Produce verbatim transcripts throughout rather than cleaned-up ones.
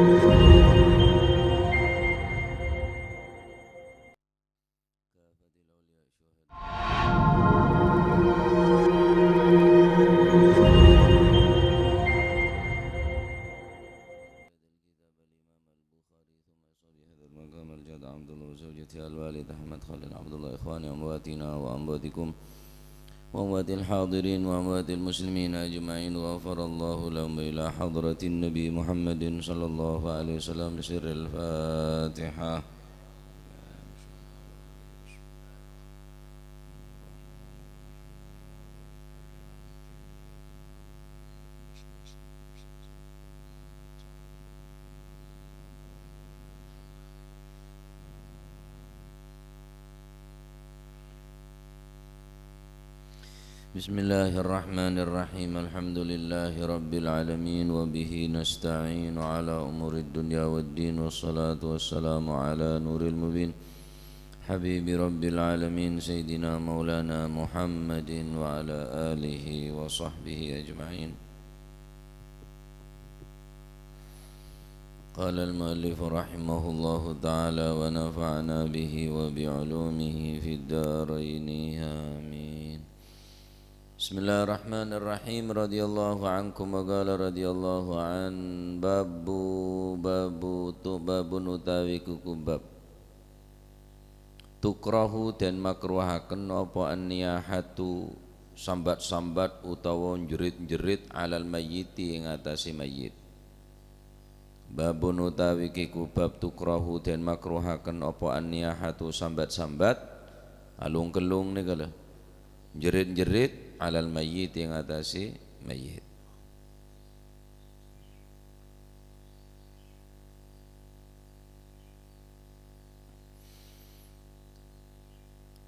الكتاب الإمام البخاري ثم يصلي هذا المقام الجد عبد الله وزوجته الوالد أحمد خليل عبد الله، إخواني أمواتنا وأمواتكم وأموات الحاضرين وأموات المسلمين أجمعين، غفر الله لهم إلى حضرة النبي محمد صلى الله عليه وسلم بسر الفاتحة. بسم الله الرحمن الرحيم. الحمد لله رب العالمين، وبه نستعين على أمور الدنيا والدين، والصلاة والسلام على نور المبين، حبيب رب العالمين، سيدنا مولانا محمد وعلى آله وصحبه أجمعين. قال المؤلف رحمه الله تعالى ونفعنا به وبعلومه في الدارين آمين. بسم الله الرحمن الرحيم. رضي الله عنكم وقال رضي الله عن باب، باب tu-, babun utawi kuku bab. Tukrahu den makruhaken apa an-niyahatu, sambat-sambat utawa jerit-jerit, alal mayyiti ing atase mayyit. Babun utawi kiku bab tukrahu den makruhaken apa an-niyahatu sambat-sambat, alung-kellung neka lho. Jerit-jerit alal mayyiti ing atase mayyit.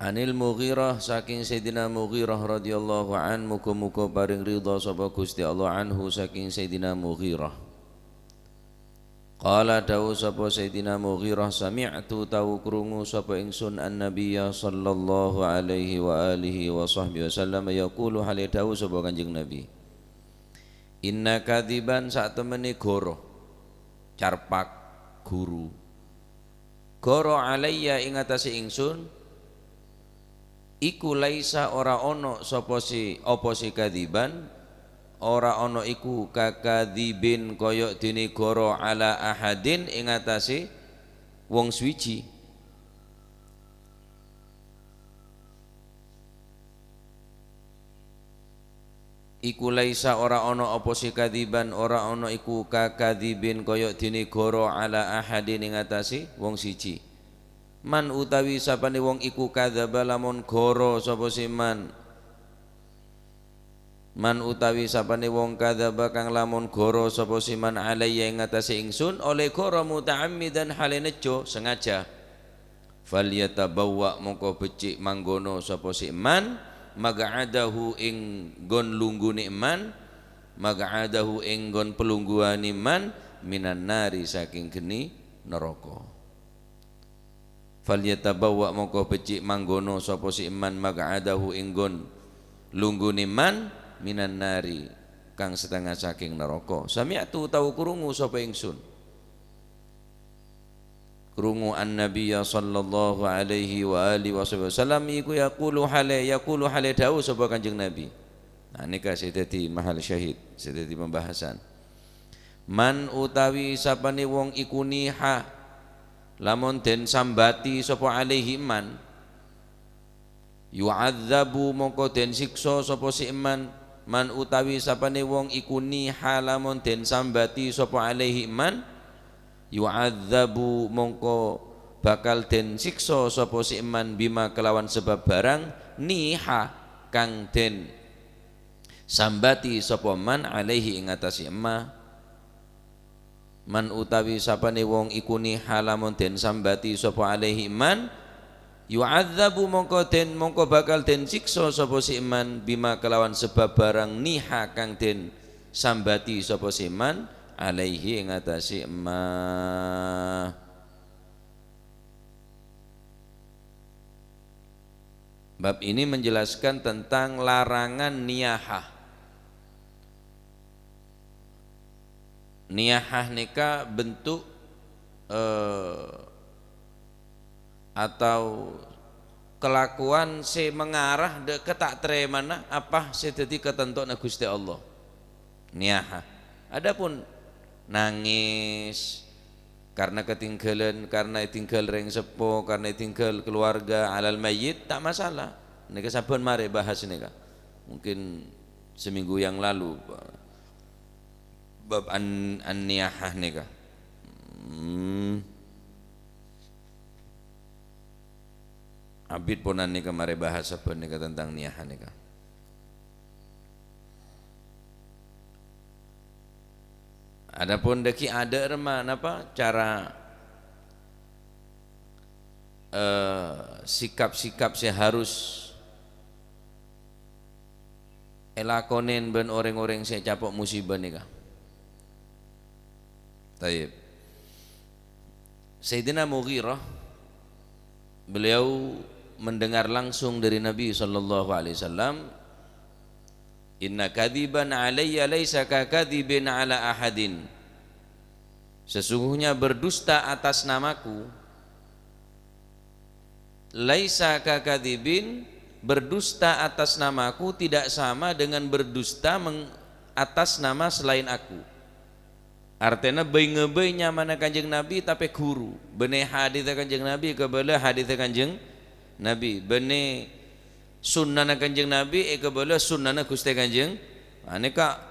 Anil Mughirah, saking Sayyidina Mughirah radhiyallahu an, muga-muga paring ridha sapa Gusti Allah, anhu, saking Sayyidina Mughirah. Qala, dawuh sapa Sayyidina Mughirah, sami'tu, tau krungu sapa ingsun, an-nabiyya sallallahu alaihi wa alihi wa sahbihi wasallam yaqulu, hale dawuh sapa Kanjeng Nabi, "Inna kadhiban, satemene goro," carpak, guru, "goro alayya ing atase ingsun, iku laisa ora ono sapa si, apa si kadhiban, ora ono iku kakadhibin kaya dene goro ala ahadin ing atase wong suwiji." Iku laisa ora ana apa si kadhiban, ora ana iku kakadhibin kaya dene goro ala ahadin ing atase wong siji. Man utawi sapane wong iku kadzaba lamun goro sapa si man. Man utawi sapane wong kadzaba kang lamun goro sapa si man alayya ing atase ingsun, oleh goro muta'ammidan hale nejjo, sengaja. Falyatabawwa', mongko becik manggono sapa si man, maq'adahu ing nggon lunggune man, maq'adahu ing nggon pelungguane man, minan nari saking geni neraka. Falyatabawwa', mongko becik manggono sapa si man, maq'adahu ing nggon lunggune man, minan nari kang setengah saking neraka. Sami'tu, tau krungu sapa ingsun. Krungu an-nabiyya sallallahu alaihi wa alihi wasahbihi wasallam iku yaqulu hale, yaqulu hale dawuh sapa Kanjeng Nabi. Nah, neka sing dadi mahal syahid, sing dadi pembahasan. Man utawi sapane wong iku niha, lamun den sambati sapa alaihi man, yu'adzabu, mongko den siksa sapa si man. Man utawi sapane wong iku niha lamun den sambati sapa alaihi man, yu'adzabu, mongko bakal den siksa sapa si man bima kelawan sebab barang niha kang den sambati sapa man alaihi ing atase ma. Man utawi sapane wong iku niha lamun den sambati sapa alaihi man, yu'adzabu, mongko den, mongko bakal den siksa sapa si man bima kelawan sebab barang niha kang den sambati sapa si man alaihi ing atase ma. Bab ini menjelaskan tentang larangan niyaha. Niyahah nèka bentuk, eh, atau kalakowan sè mangarah dâ' ka ta' tarèmana apa sè dhâddhi katantowanna Ghustè Allah. Niyahah. Adapun nangès karna katèngghâlân, karna ètèngghâl rèng seppo, karna ètèngghâl keluarga, alal mayyit, ta' masalah. Nèka sabbhân marè bahas nèka. Mungkin seminggu yang lalu, bab an-, an-niyahah nèka. Hmm. Abit ponan nèka marè bahas sabbhân nèka tentang niyahah nèka. Adapun dâgghi' adâ' remma napa cara, eh, sikap-sikap sè harus èlakonè bân orèng-orèng sè ècapo' musibah nèka. Tayyib. Sayyidina Mughirah, beliau mendengar langsung dari Nabi sallallahu alaihi wasallam, "Inna kadhiban alayya laisa ka kadhibin ala ahadin." Sesungguhnya berdusta atas namaku Laisa ka kadhibin, berdusta atas namaku tidak sama dengan berdusta meng-, atas nama selain aku. Artèna bhâi-ngabhâi nyamana Kanjeng Nabi tapè ghuru. Bânnè haditha Kanjeng Nabi èkabâlâ haditha Kanjeng Nabi. Bânnè sunnana Kanjeng Nabi èkabâlâ sunnana Ghustè Kanjeng. Nah, nèka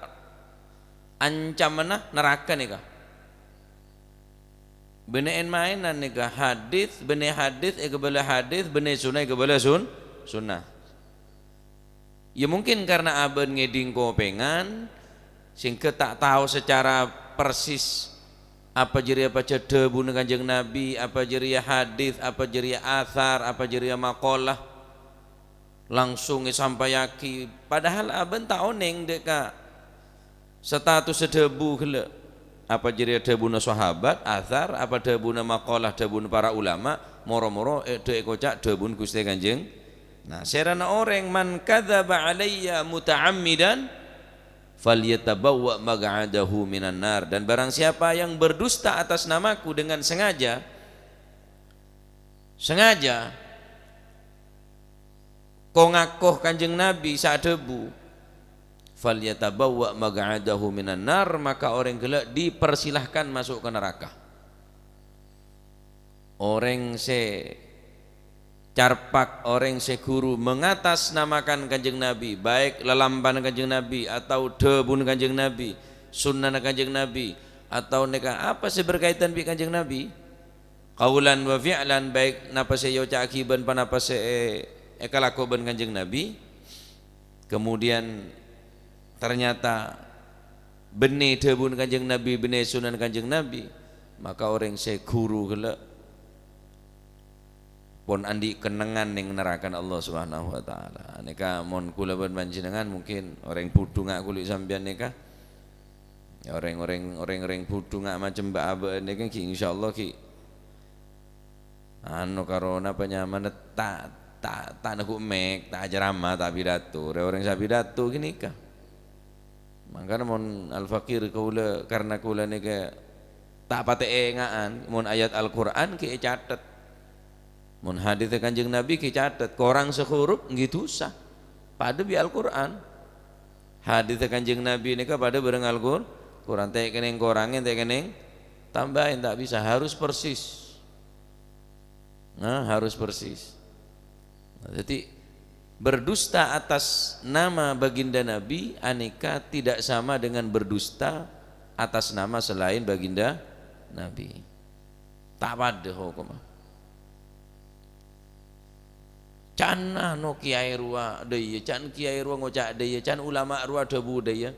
ancamanna naraka nèka. Bânnè en-maènan nèka, hadits, bânnè hadits èkabâlâ hadits, bânnè sunnah èkabâlâ sun-, sunnah. Ya, mungkin karna abâ'na ngèdhing kopèngan, sehingga ta' tao secara persis apa jârèya pajhât dhâbuna Kanjeng Nabi, apa jârèya hadits, apa jârèya atsar, apa jârèya maqalah. Langsung èsampayaghi, padahal abâ'na ta' onèng dâ' ka status dhâbu ghellâ'. Apa jârèya dhâbuna sahabat, atsar, apa dhâbuna maqalah, dhâbuna para ulama, moro-moro è-, dâ' èkoca' dhâbuna Ghustè Kanjeng. Nah, sèrana orèng, "Man kadzaba alayya muta'ammidan, falyatabawwa' maq'adahu minan nar." Dan barang siapa yang berdusta atas namaku dengan sengaja, sengaja, ko-ngako Kanjeng Nabi sè adhâbu, "Falyatabawwa' maq'adahu minan nar," maka orèng ghellâ' dipersilahkan masuk ke neraka. Orèng sè carpak, orèng sè ghuru mengatasnamakan Kanjeng Nabi, baik lalampana Kanjeng Nabi atau dhâbuna Kanjeng Nabi, sunnana Kanjeng Nabi, atau nèka apa sè berkaitan bi' Kanjeng Nabi, qaulan wa fi'lan, baik napa sè èoca'aghi bân ponapa sè è-, èkalako bân Kanjeng Nabi, kemudian ternyata bânnè dhâbuna Kanjeng Nabi, bânnè sunnana Kanjeng Nabi, maka orèng sè ghuru ghellâ' pon andi' kennengngan neng narakana Allah Subhanahu wa Ta'ala. Nèka mon kaulâ bân panjhennengngan, mungkin orèng budhungnga kaulâ sampèyan nèka. Ya, orèng-orèng, orèng-orèng budhungnga macem bâ'-abâ'ân nèka ghi', insyaallah ghi', anu, karo napa nyamana, ta', ta', ta' neggu' mik, ta' acaramah, ta' pidato. Rè orèng sè pidato ghânèka. Mangkana mon Al-Fakir kaulâ, karna kaulâ nèka ta' patè ènga'an, mon ayat Al-Qur'an ghi' ècatet. Mon hadits Kanjeng Nabi ghi' catet, korang sahurup ghi' dhusa. Padâ bi' Al-Qur'an. Hadits Kanjeng Nabi nèka padâ bhâreng Al-Qur-, Qur'an. Ta' kènèng korangè, ta' kènèng tambâi, ta' bisa, harus persis. Nah, harus persis. Nah, jadi, berdusta atas nama baginda Nabi anèka tidak sama dengan berdusta atas nama selain baginda Nabi. Ta' padâ hokomma. Ca'na no kèyaè rowa dâiyâ, ca'na kèyaè rowa ngoca' dâiyâ, ca'na ulama rowa dhâbu dâiyâ,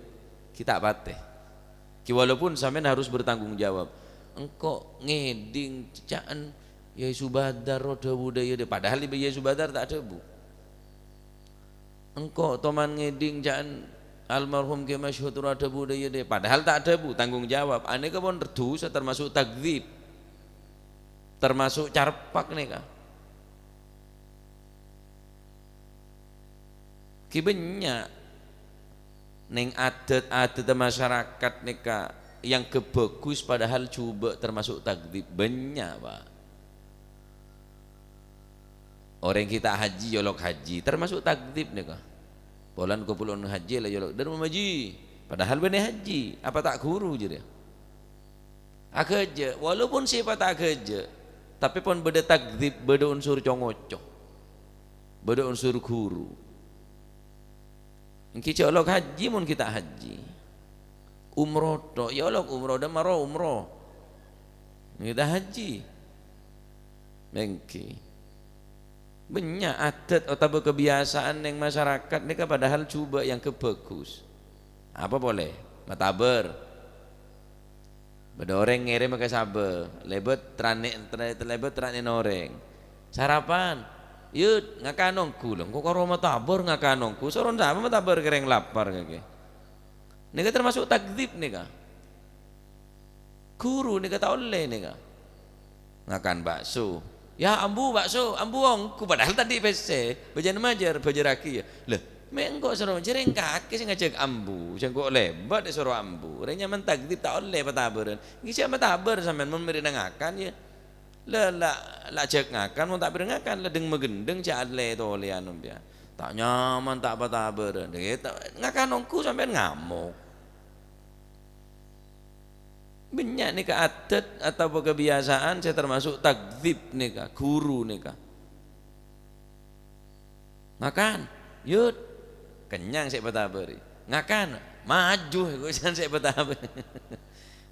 ghi' ta' patè. Ghi' walaupun sampèyan harus bertanggung jawab. Engko' ngèdhing ca'na Yai Subadar rowa dhâbu dâiyâ dâ, padahal Yai Subadar ta' dhâbu. Engko' toman ngèdhing ca'na almarhum Kè Masyhud rowa dhâbu dâiyâ dâ, padahal ta' dhâbu, tanggung jawab. Anèka pon dhusa, termasuk takdzib. Termasuk carpak nèka. Ghi' bânnya' neng adat-adat masyarakat nèka èangghep bhâghus, padahal jhubâ' termasuk takdzib. Bânnya', Pak. Orèng ghi' ta' haji, èolok haji, termasuk takdzib nèka. Polana ko-, polana haji la èolok, "Dâr, Mam Haji." Padahal bânnè haji, apa ta' ghuru jârèya? Aghâjâ', walaupun sèpatta aghâjâ', tapè pon bâdâ takdzib, bâdâ unsur co-ngoco, bâdâ unsur ghuru. Ènggi jhâ' olok haji mon ghi' ta' haji. Umroh tok, ya olok umroh, dâ' maro umroh. Ghi' ta' haji. Ènggi. Bânnya' adat otabâ kabiyasaan neng masarakat nèka padahal jhubâ' èangghep bhâghus. Apa polè? Matabâr. Bâdâ orèng ngèrèm ka sabâ, lèbât tra-, tra-, lèbât tra-, orèng. "Sarapan." "Yut, ngakan ongghu." "Lha, engko' karo matabâr ngakan ongghu." Soron sapa matabâr kèrèng lapar kakè. Nèka termasuk takdzib nèka. Ghuru nèka ta' ollè nèka. Ngakan bakso. "Ya, ambu bakso, ambu ongghu." Padahal tadâ' pèssè. Bâjâna majâr, bâjârraghi, ya. "Lha, mè' engko' soro jhârèng kakè sè ngajhâk ambu, sè engko' lèbât èsoro ambu." Rèng nyamana takdzib ta' ollè patabârân. Ghi' jhâ' matabâr sampèyan mon mèrèna ngakan, ya. La, la, la jhâk ngakan, mon ta' bâreng ngakan, la dhâng-maghândhâng jhâ' ollè tolèyan sampèyan. Ta' nyaman, ta' patabârân. Dâ' ta-, ngakan ongghu sampèyan ngamok. Bânnya' nèka adat otabâ kabiyasaan sè termasuk takdzib nèka, ghuru nèka. "Ngakan, yut." Kennyang sè èpatabâri. "Ngakan, maju," kok sè èpatabâri.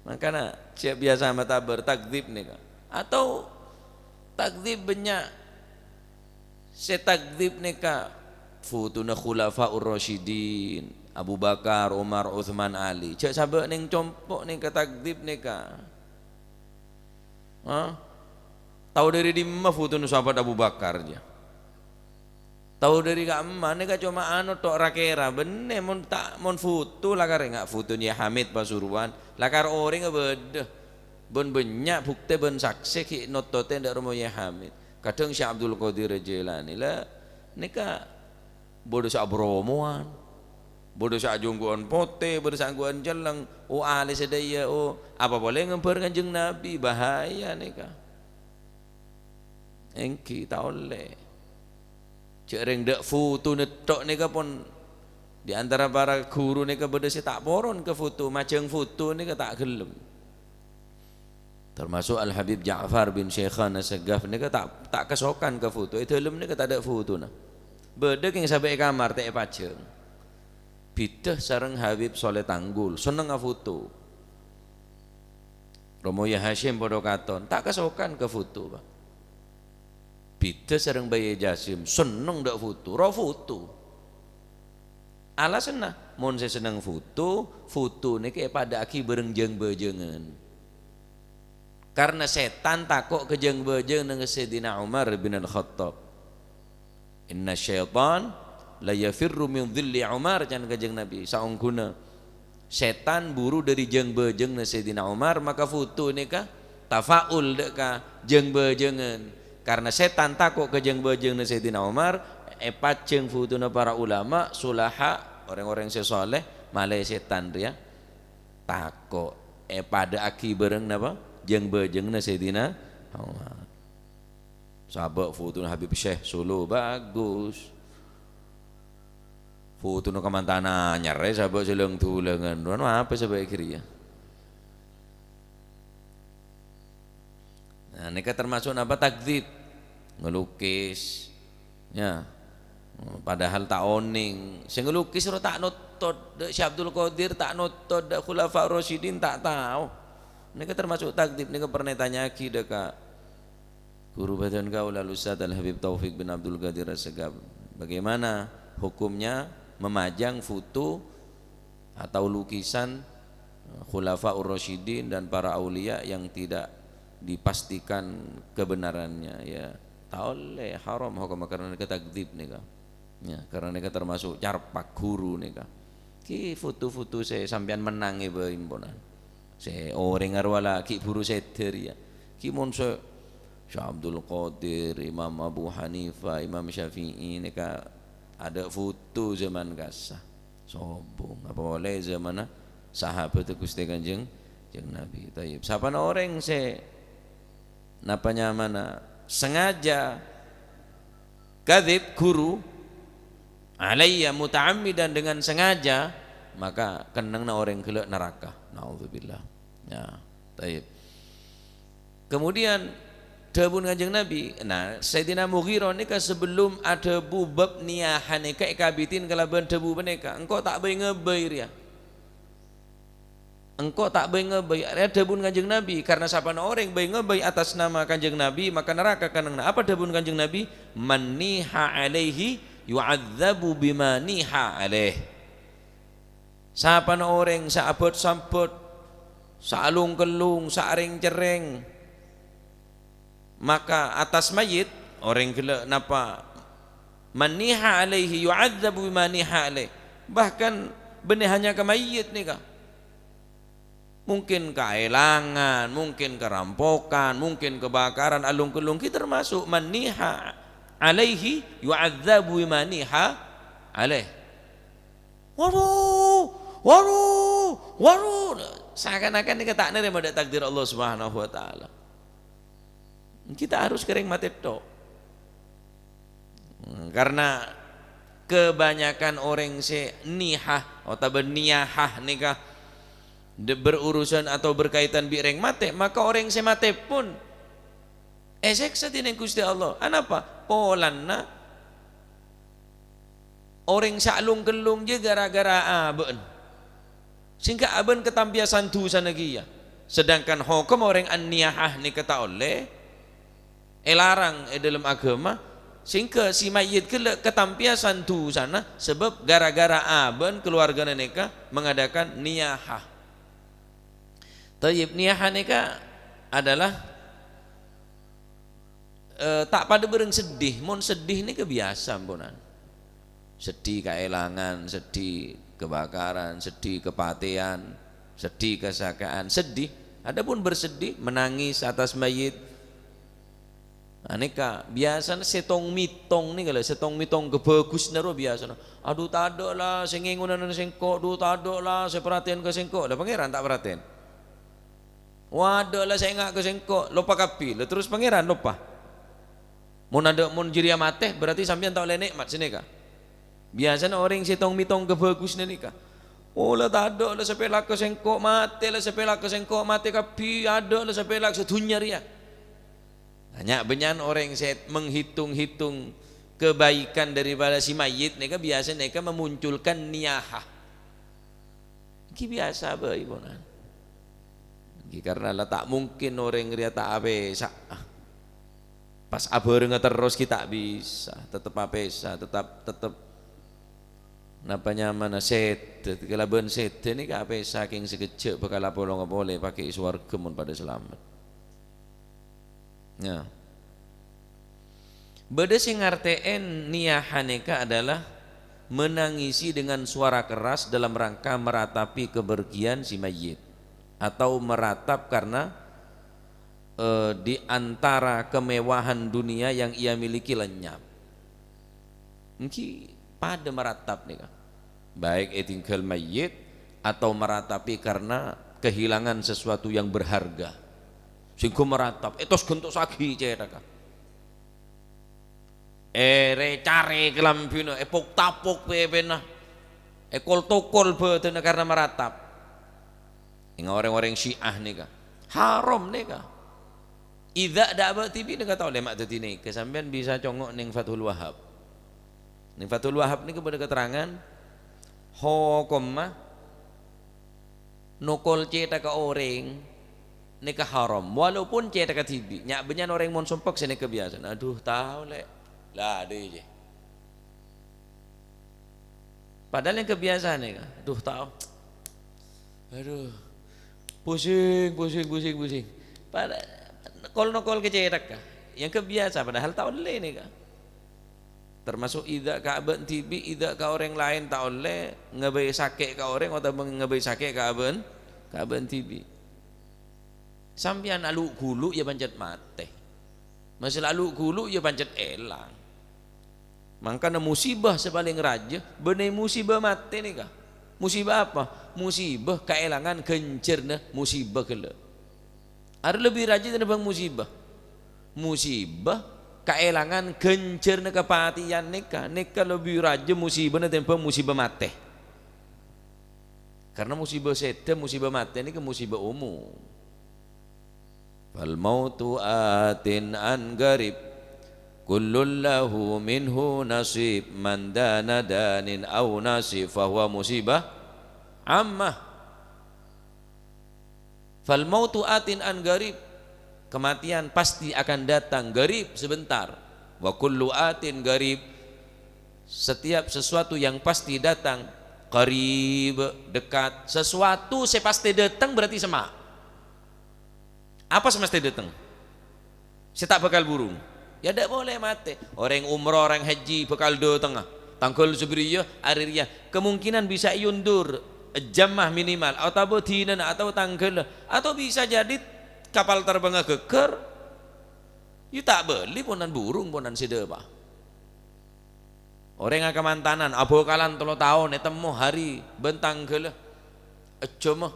Mangkana, jhâ' biyasa matabâr takdzib nèka. Atau takdzib bânnya'. Sè takdzib nèka fotona Khulafaur Rasyidin, Abu Bakar, Umar, Utsman, Ali. Jhâ' sabâ' neng compo' nèka takdzib nèka. Hah? Tao dâri dimma fotona sahabat Abu Bakar, jâ? Tao dâri ka'emma, nèka coma anu tok ra-kèra. Bânnè mon ta', mon foto lakar enga' fotona Yai Hamid Pasuruan, lakar orèngnga bâdâ. Bân bânnya' buktè bân saksè ghi' nottotè dâ' roma Yai Hamid. Kadhâng Syekh Abdul Qadir Jailani. La, nèka bâdâ sè abromowan, bâdâ sè ajunggu'an potè, bâdâ sè anggu'an celleng, o, alèssa dâ' iyâ, o, apa polè ngambhâr Kanjeng Nabi, bahaya nèka. Èngghi, ta' ollè. Jhâ' rèng dâ' fotona tok nèka pon, di antara para ghuru nèka bâdâ sè ta' poron ka foto, majâng foto nèka ta' ghellem. Termasuk Al-Habib Ja'far bin Syaikhana Segaf nèka ta', ta' kasokan ka foto. È dâlem nèka tadâ' fotona. Bâdâ kèng sabâ' è kamar ta' èpajâng. Bhidhâ sareng Habib Soleh Tanggul, sennengnga foto. Romo Yai Hasyim padâ katon, ta' kasokan ka foto, Pak. Bhidhâ sareng Baye Jasim, senneng dâ' foto, ro foto. Alasanna, mon sè senneng foto, foto nèka èpadâ'aghi bâreng jâng-bâjângan. Karna sètan tako' ka jâng-bâjâng neng Sayyidina Umar bin Al-Khattab. "Inna syaitan la yafirru min dhilli Umar," can Kanjeng Nabi. Saongghuna sètan buru dâri jâng-bâjângnga Sayyidina Umar, maka foto nèka tafaul dâ' ka jâng-bâjângan. Karna sètan tako' ka jâng-bâjângnga Sayyidina Umar, èpajâng fotona para ulama, sulaha, orèng-orèng sè soleh, malè sètan rèya tako'. Èpadâ'aghi bâreng napa? Jâng-bâjângnga Sayyidina Umar. Sabâ' fotona Habib Syekh Solo, bagus. Fotona kamantan anyar, sabâ' sè lâng-dulangan. Anu apa sabâ' è ghâriyâ? Nah, nèka termasuk napa? Takdzib. Ngelukis. Ya. Padahal ta' onèng. Sè ngelukis ro ta' nottot. Dâ' Syekh Abdul Qadir ta' nottot. Dâ' Khulafa Rasyidin ta' tao. Nèka termasuk takdzib. Nèka pernah ètanya'aghi dâ' ka Ghuru bhâdhân kaulâ, Al-Ustadz Al-Habib Taufik bin Abdul Qadir Assegaf. Bagaimana hukumnya memajang foto atau lukisan, eh, Khulafaur Rasyidin dan para aulia yang tidak dipastikan kebenarannya? Ya, ta' ollè, haram hukumnya karena nèka takdzib nèka. Ya, karena nèka termasuk carpak ghuru nèka. Ghi foto-foto sè sampèyan mennangè bhâi, emponan. Sè orèng arowa la ghi' buru sèdhâ rèya. Ghi' mon sè Syekh Abdul Qadir, Imam Abu Hanifah, Imam Syafi'i nèka adâ' foto zaman kassa. Sobung. Apa polè zamanna sahabat Ghustè Kanjeng, Kanjeng Nabi. Thayyib. Sapana orèng sè, napa nyamana, sengaja kadzib, ghuru, alayya muta'ammidan, dengan sengaja, maka kennengnganna orèng ghellâ' naraka. Naudzubillah. Ya, thayyib. Kemudian, dhâbuna Kanjeng Nabi, nah, Sayyidina Mughirah nèka sebelum adhâbu bab niyaha nèka èkabidhin kalabân dhâbu panèka, "Engko' ta' bhâi-ngabhâi rèya." Engko' ta' bhâi-ngabhâi. Arèya dhâbuna Kanjeng Nabi, karna sapana orèng bhâi-ngabhâi atas nama Kanjeng Nabi, maka naraka kennengnganna. Apa dhâbuna Kanjeng Nabi? "Man niha alaihi yu'adzabu bima niha alaih." Sapana orèng sè abât-sambât, saalung-kellung, saarèng-cerrèng, maka atas mayyit, orèng ghellâ' napa, "Man niha alaihi yu'adzabu bima niha alaih." Bahkan bânnè hanya ka mayyit nèka. Mungkin kaèlangan, mungkin karampokan, mungkin kabakaran, alung-kellung, ghi' termaso' "Man niha alaihi yu'adzabu bima niha alaih." Waduh, waduh, waduh. Seakan-akan nèka ta' narèma dâ' takdir Allah Subhanahu wa Ta'ala. Kita harus kerrèng matè tok. Karena kebanyakan orèng sè nihah otabâ niyahah nèka de-, berurusan atau berkaitan bi' rèng matè, maka orèng sè matè pon èsèksa dhinèng Ghustè Allah. Anapa? Polana orèng sè alung-kellung jiyâ ghârâ-ghârâ abâ'na. Sehingga abâ'na katampèyan dusana kèya. Sedangkan hokom orèng an-niyahah nèka ta' ollè, èlarang è dâlem aghâma, sehingga si mayyit ghellâ' katampèyan dusana sabâb ghârâ-ghârâ abâ'na kalowarghâna nèka mengadakan niyahah. Thayyib, niyahah nèka adalah eh, ta' padâ bhâreng seddhi. Mon seddhi nèka biyasa, amponan. Seddhi kaèlangan, seddhi kabakaran, seddhi kapatèyan, seddhi kasaka'an, seddhi. Adapun bersedih, menangis atas mayit, nah, nèka biyasana sèttong-mèttong nèka lho, sèttong-mèttong kabhâghusânna rowa biyasana. "Adhu, tadâ' la sè ngèngonana sèngko', dhu, tadâ' la sè parhatèyan ka sèngko'." Lah, Pangèran ta' parhatèyan. Wah, adâ' la sè enga' ka sèngko', loppa kabbhi. Lah, terros Pangèran loppa. Mon adâ', mon jârèya matè, berarti sampèyan ta' ollè nè'mat sanèka. Biyasana orèng sèttong-mèttong kabhâghusânna nèka, "Oh, la tadâ' la sè pèlak ka sèngko', matè la sè pèlak ka sèngko', matè kabbhi, adâ' la sè pèlak sadhunnya rèya." Nah, nya'-bânnya'an orèng sè menghitung-hitung kebaikan daripada si mayyit nèka biyasa nèka memunculkan niyahah. Ènggi biyasa bhâi, ponan. Ènggi karna la ta' mungkin orèng rèya ta' apèsa. Pas abhârengnga terros ghi' ta' bisa, tetep apèsa, tetep, tetep, napa nyamana, sèdhâ. Kalabân sèdhâ nèka apèsa kèng sakejjhâ' bhâkal apolonga polè èpakè'è sowarghâ mon padâ salamet. Ya. Bâdâ sè ngartè'è niyaha nèka adalah menangisi dengan suara keras dalam rangka meratapi kepergian si mayyit atau meratap karena, eh, di antara kemewahan dunia yang ia miliki lenyap. Ènggi padâ meratap nèka. Baik ètinggal mayyit atau meratapi karena kehilangan sesuatu yang berharga. Sèngko' meratap, ètos-gentosaghi cèthagghâ. Èrè-carè kalambhina, èpok-tapok pèpèna, èkol-tokol bhâdhânna karena meratap. Ènga' orèng-orèng Syiah nèka. Haram nèka. Idza dâ' abâ' dhibi' nèka ta' ollè ma' dhâddhi nèka. Sampèyan bisa congo' neng Fathul Wahab. Neng Fathul Wahab nèka bâdâ keterangan, hokomma nokol cèthagghâ orèng nèka haram, walaupun cèthagghâ dhibi'. Nya'-bânnya'an orèng mon sompek sanèka biyasana, "Adhu, tao, Lè'." Lah, adhu, jè. Padahal yang kebiasaan nèka, "Adhu, tao. Adhu, pusing, pusing, pusing, pusing." Pada nokol-nokol ka cèthagghâ. Yang kebiasa, padahal ta' ollè nèka. Termasuk idza ka abâ' dhibi', idza ka orèng laèn ta' ollè, ngabâi sakè' ka orèng otabâ ngabâi sakè' ka abâ', ka abâ' dhibi'. Sampèyan alu'-gulu' ya pancèt matè. Masalah alu'-gulu' ya pancèt èlang. Mangkana musibah sè palèng rajâ, bânnè musibah matè nèka. Musibah apa? Musibah kaèlangan ghânjhârânna musibah ghellâ'. Arè lebbi rajâ tèmbhâng musibah. Musibah kaèlangan ghânjhârânna kapatèyan nèka, nèka lebbi rajâ musibana tèmbhâng musibah matè. Karna musibah sèdhâ, musibah matè nèka musibah umum. "Fal mautu atin an qarib, kullun lahu minhu nasib, man dana danin aw nasib, fahuwa musibah ammah." "Fal mautu atin an qarib," kematian pasti akan datang qarib, sebentar. "Wa kullu atin qarib," setiap sesuatu yang pasti datang, qarib, dekat. Sesuatu sè pastè dâteng berarti semma'. Apa sè mastè dâteng? Sè ta' bhâkal burung. Ya, ta' polè matè. Orèng umroh, orèng haji bhâkal dâtengnga. Tangghâl sabâriyâ, arè rèya. Kemungkinan bisa èondur, jhâmma minimal, otabâ dinana, otabâ tangghâlla. Atau bisa jadi kapal terbangnya ghâgghâr. Ya, ta' bâli ponan burung, ponan sè dâpa'. Orèng akamantanan, abhâkalan tello taon, ètemmo hari bân tangghâlla. Ejjhâmma,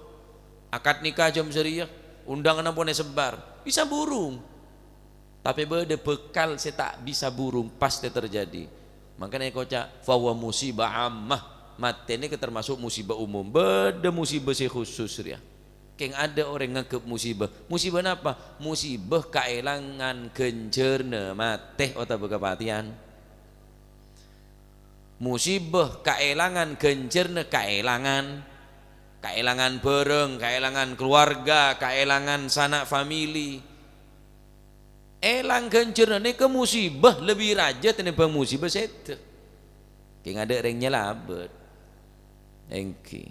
akad nikah jhâm sarèya, undanganna pon èsebbhâr. Bisa burung. Tapè bâdâ bhâkal sè ta' bisa burung, pastè terjadi. Mangkana èkoca', "Fahuwa musibah ammah." Matè nèka termasuk musibah umum. Bâdâ musibah sè khusus rèya. Kèng adâ' orèng nganggep musibah. Musibah napa? Musibah kaèlangan ghânjhârânna matè otabâ kapatèyan. Musibah kaèlangan ghânjhârânna kaèlangan. Kaèlangan bhârâng, kaèlangan keluarga, kaèlangan sana' famili. Èlang ghânjhârânna nèka musibah lebbi rajâ tènèmbhâng musibah sèdhâ. Kèng adâ' rèng nyalabât. Èngghi.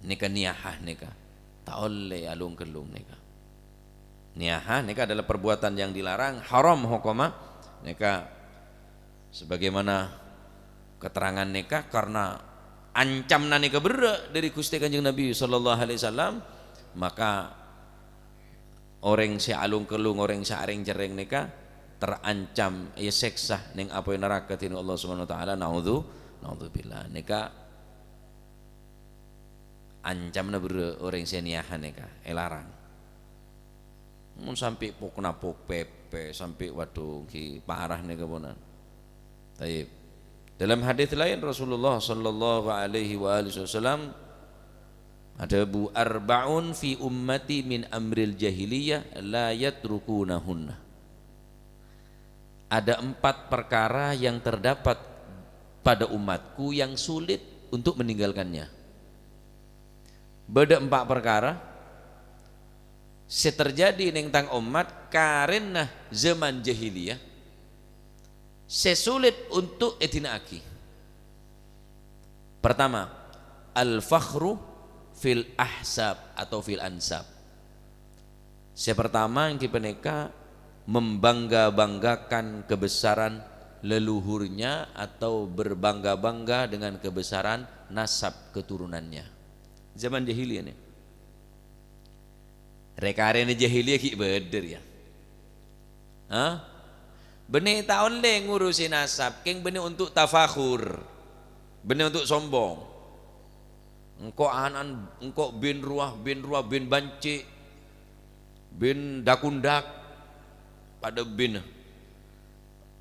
Nèka niyahah nèka. Ta' ollè alung-ghellung nèka. Niyahah nèka adalah perbuatan yang dilarang, haram hokomma. Nèka sebagaimana keterangan nèka karena ancamna nèka berrâ' dâri Ghustè Kanjeng Nabi sallallahu alaihi wasallam, maka orèng sè alung-kellung, orèng sè arèng-cerrèng nèka terancam èsèksa neng apoy naraka dhineng Allah Subhanahu wa Ta'ala. Naudzu-, naudzubillah. Nèka ancamna berrâ' orèng sè niyahah nèka èlarang. Mon sampè' pok-napok pèpè, sampè', waduh, ghi parah nèka ponan. Tayyib. Dalam hadis lain, Rasulullah sallallahu alaihi wa alihi wasallam adhâbu, "Arba'un fi ummati min amril jahiliyah la yatrukunahunna." Ada empat perkara yang terdapat pada umatku yang sulit untuk meninggalkannya. Bâdâ empa' parkara sè terjadi neng tang ommat karena zaman jahiliyah sè sulit untuk èdina'aghi. Pertama, al-fakhru fil ahsab atau fil ansab. Sè pertama èngghi panèka membangga-banggakan kebesaran leluhurnya atau berbangga-bangga dengan kebesaran nasab keturunannya. Zaman jahiliyah nè. Rè-karèna jahiliyah ghi' bâdâ rèya. Hah? Bânnè ta' ollè ngurusè nasab, kèng bânnè untuk tafakhur. Bânnè untuk sombong. Engko' ana'na, engko' bin rowa, bin rowa, bin banci', bin dakundak, padâ binna.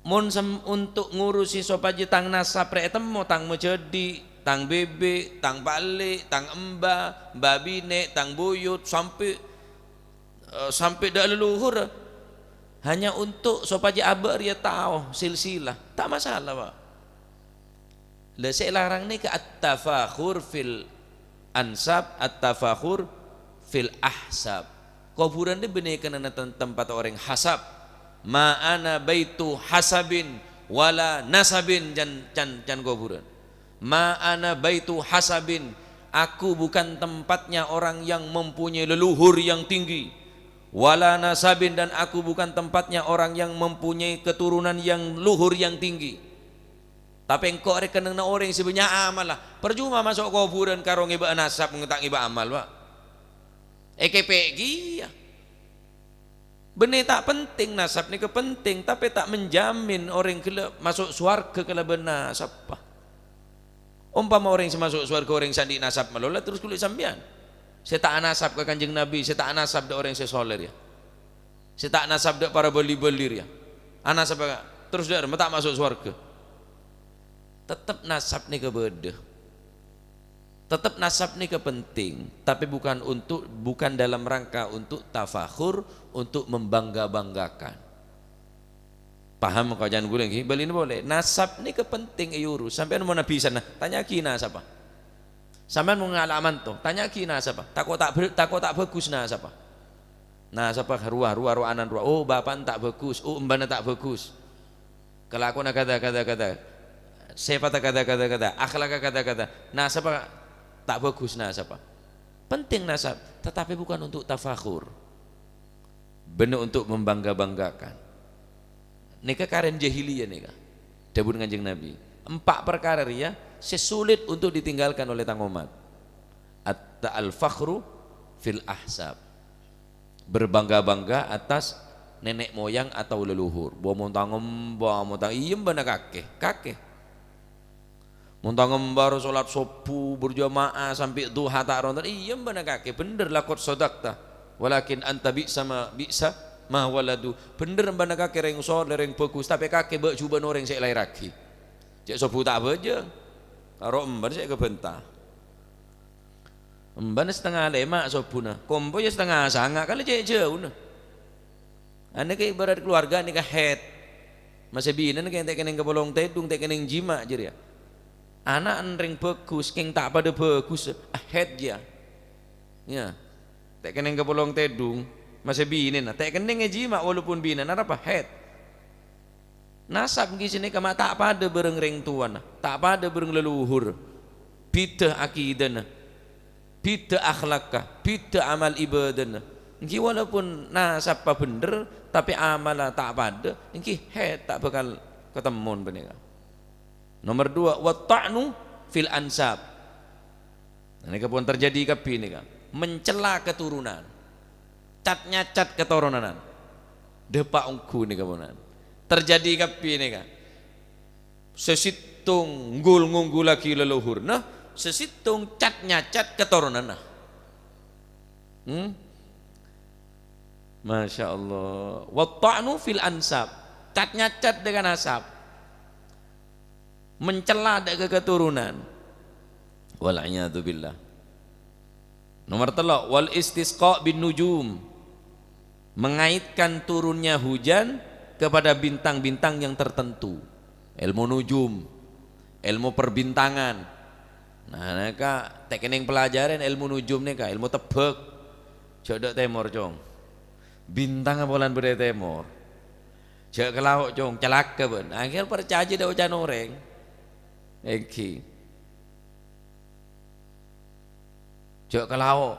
Mon sem-, untuk ngurusè sopajâ tang nasab rè ètemmo, tang majhâdhi', tang bèbè', tang pa'ellè', tang emba, emba binè', tang buyut, sampè', eh, sampè' dâ' leluhur, hanya untuk sopajâ abâ' rèya tao silsilah, ta' masalah, Pak. La sè èlarang nèka at-tafakhur fil ansab, at-tafakhur fil ahsab. Kobhurân rè bânnè kanana tem-, tempat orèng hasab. "Ma ana baitu hasabin wala nasabin," can, can, can kobhurân. "Ma ana baitu hasabin," aku bukan tempatnya orang yang mempunyai leluhur yang tinggi. "Wala nasabin," dan aku bukan tempatnya orang yang mempunyai keturunan yang luhur yang tinggi. Tapè engko' rè kennengnganna orèng sè bânnya' amalla. Parcoma maso' kobhurân karo ngèbâ nasab, ngèta' ngèbâ amal, Pak. Èkèpè' kèya. Bânnè ta' penting, nasab nèka penting, tapè ta' menjamin orèng ghellâ' maso' sowarghâ kalabân nasabbhâ. Ompama orèng sè maso' sowarghâ orèng sè andi' nasab malolo, terros ghuli sampèyan. Sè ta' anasab ka Kanjeng Nabi, sè ta' anasab dâ' orèng sè soleh rèya. Sè ta' anasab dâ' para bâli-bâli rèya. Anasab ka, terros dâ' remma ta' maso' sowarghâ. Tettep nasab nèka bâdâ. Tettep nasab nèka penting, tapè bukan untuk, bukan dalam rangka untuk tafakhur, untuk membangga-banggakan. Paham koca'an ghulâ, ngghi? Bâlina polè. Nasab nèka penting èurus. Sampèyan mon abisana, tanya'aghi nasabhâ. Sampèyan mon ngala'a manto, tanya'aghi nasabhâ. Tako' ta' bhâ-, tako' ta' bhâghus nasabhâ. Nasabhâ rowa, rowa, rowa anan rowa. Oh, bapa'na ta' bhâghus. Oh, embhâna ta' bhâghus. Kelakuanna kadha, kadha, kadha. Sifatta kadha, kadha, kadha. Akhlakka kadha, kadha. Nasabhâ ta' bhâghus nasabhâ. Penting nasab, tetapi bukan untuk tafakhur. Bânnè untuk membangga-banggakan. Nèka karèn jahiliyah nèka. Dhâbuna Kanjeng Nabi. Empa' parkara rèya sè sulit untuk ditinggalkan oleh tang ommat. At-, al-fakhru fil ahsab. Berbangga-bangga atas nenek moyang atau leluhur. Bâ mon tang emba, mon tang iyâ embhâna kakè, kakè. Mon tang emba ro salat sobbhu berjamaah sampè' duha ta' ronton, iyâ embhâna kakè, bhender, laqad shadaqta. Walakin anta bi'sa ma, bi'sa ma waladu. Bhender embhâna kakè rèng soleh, rèng bhâghus, tapè kakè bâ' jhubâ'na orèng sè èlaèrraghi. Cè' sobbhu ta' abhâjâng. Karo embhâna sè èkabhânta. Embhâna satengnga lèma' sobbhuna, kompoyya satengnga sanga', kalè cè' jhâuna. Anèka ibarat keluarga nèka haid. Masè binèna kèng ta' kennèng kapolong tèdung, ta' kennèng jima' jârèya. Ana' rèng bhâghus, kèng ta' padâ bhâghus, haid jâ. Yâ. Ta' kennèng kapolong tèdung, masè binèna, ta' kennèng èjima' walaupun binèna arapa haid. Nasab ghi' sanèka ma' ta' padâ bhâreng rèng towana, ta' padâ bhâreng leluhur. Bhidhâ akidana, bhidhâ akhlakka, bhidhâ amal ibadana. Èngghi walaupun nasabbhâ bhender, tapè amalla ta' padâ, èngghi haid ta' bhâkal katemmon panèka. Nomor dua, wa ta'nu fil ansab. Nah, nèka pon terjadi kabbhi nèka. Mencela keturunan. Cat-nyacat keturunan. Dâpa' ongghu nèka ponan. Terjadi kabbhi nèka. Sè sèttong nggul-ngonggullaghi leluhurna, sè sèttong cat-nyacat keturunanna. Hmm? Masya Allah. Wa ta'nu fil ansab. Cat-nyacat dâ' ka nasab. Mencela dâ' ka keturunan. Wal iyadzu billah. Nomor tello', wal istisqa bin nujum. Mengaitkan turunnya hujan kepada bintang-bintang yang tertentu. Ilmu nujum, ilmu perbintangan. Nah, nèka ta' kennèng pelajaran ilmu nujum nèka, ilmu tebbhâk. Jhâ' dâ' tèmor, Cong. Bintang apa lan bâdâ è tèmor? Jhâ' ka lao', Cong, calaka bâ'na. Akhir parcajâ dâ' oca'na orèng. Èngghi. Jhâ' ka lao'.